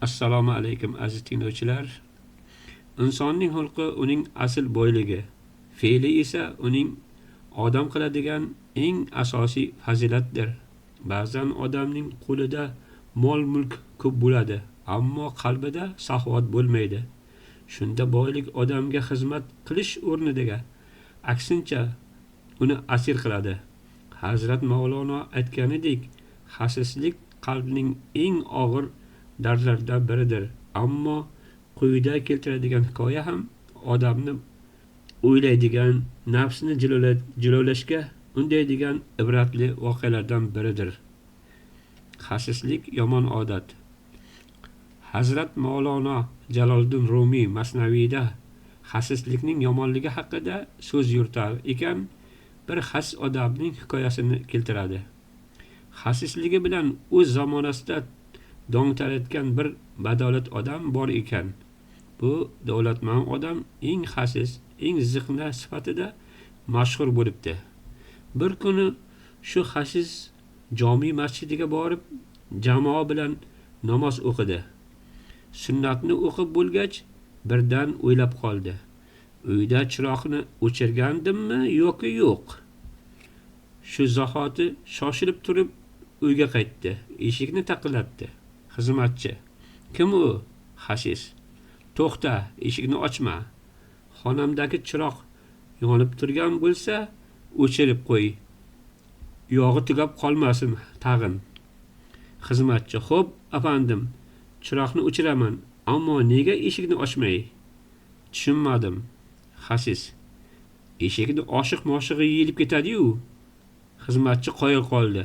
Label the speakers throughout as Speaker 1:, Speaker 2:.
Speaker 1: Assalomu alaykum, aziz tinglovchilar. Insonning xulqi uning asl boyligi, fe'li esa uning odam qiladigan eng asosiy fazilatdir. Ba'zan odamning qo'lida mol-mulk ko'p bo'ladi, ammo qalbida saxovat bo'lmaydi. Shunda boylik odamga xizmat qilish o'rniga aksincha uni asir qiladi. Hazrat Mavlono aytganidek, xasislik qalbning eng og'ir dardlaridan biridir. Ammo quyida keltiradigan hikoya ham odamni o'ylaydigan, nafsini jilovlashga undaydigan ibratli voqealardan biridir. Xasislik yomon odat. Hazrat Mavlono Jaloliddin Rumiy Masnaviyda xasislikning yomonligi haqida so'z yuritar ekan, bir xasis odamning hikoyasini keltiradi. Xasisligi bilan o'z zamonasida dong taratgan bir badavlat odam bor ekan. Bu davlatmand odam eng xasis, eng ziqna sifatida mashhur bo'libdi. Bir kuni shu xasis jomiy masjidiga borib, jamoa bilan namoz o'qidi. Sunnatni o'qib bo'lgach, birdan o'ylab qoldi. Uyda chiroqni o'chirgandimmi yoki yo'q? Shu zahoti shoshilib turib uyga qaytdi. Eshikni taqillatdi. Xizmatchi: "Kim u?" Xasis: "To'xta, eshikni ochma. Xonamdagi chiroq yonib turgan bo'lsa, o'chirib qo'y. Yog'i tugab qolmasin tag'in." Xizmatchi: "Xo'p, afandim, chiroqni o'chiraman, ammo nega eshikni ochmay?" "Tushunmadim." Xasis: "Eshikni oshiq-moshig'i yeyilib ketadi-yu." Xizmatchi qoyil qoldi.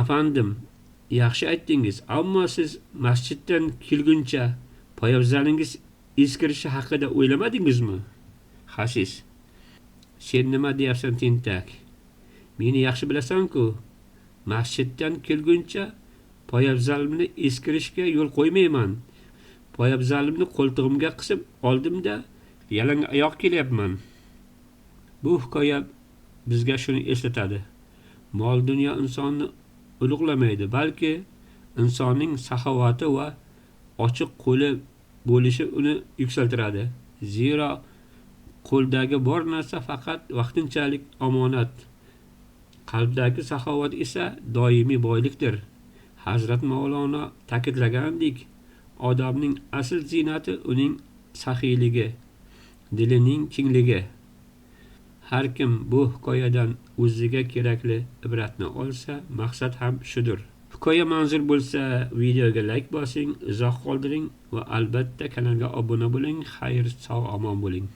Speaker 1: "Afandim, yaxshi aytdingiz, ammo siz masjiddan kelguncha poyabzalingiz eskirishi haqida o'ylamadingizmi?" Xasis: "Sen nima deyapsan, tentak? Meni yaxshi bilasan-ku. Masjiddan kelguncha poyabzalimni eskirishga yo'l qo'ymayman. Poyabzalimni qo'ltig'imga qisib oldim-da, yalang oyoq kelyapman." Bu hikoya bizga shuni eslatadi. Mol dunyo insonni ulug'lamaydi, balki insonning saxovati va ochiq qo'li bo'lishi uni yuksaltiradi. Zero qo'ldagi bor narsa faqat vaqtinchalik omonat. Qalbdagi saxovat esa doimiy boylikdir. Hazrat Mavlono ta'kidlagandek, odamning asl ziynati uning saxiyligi, dilining kengligi. Har kim bu hikoyadan o'ziga kerakli ibratni olsa, maqsad ham shudir. Hikoya manzur bo'lsa, videoga like bosing, izoh qoldiring va albatta kanalga obuna bo'ling. Xayr, sog' omon bo'ling.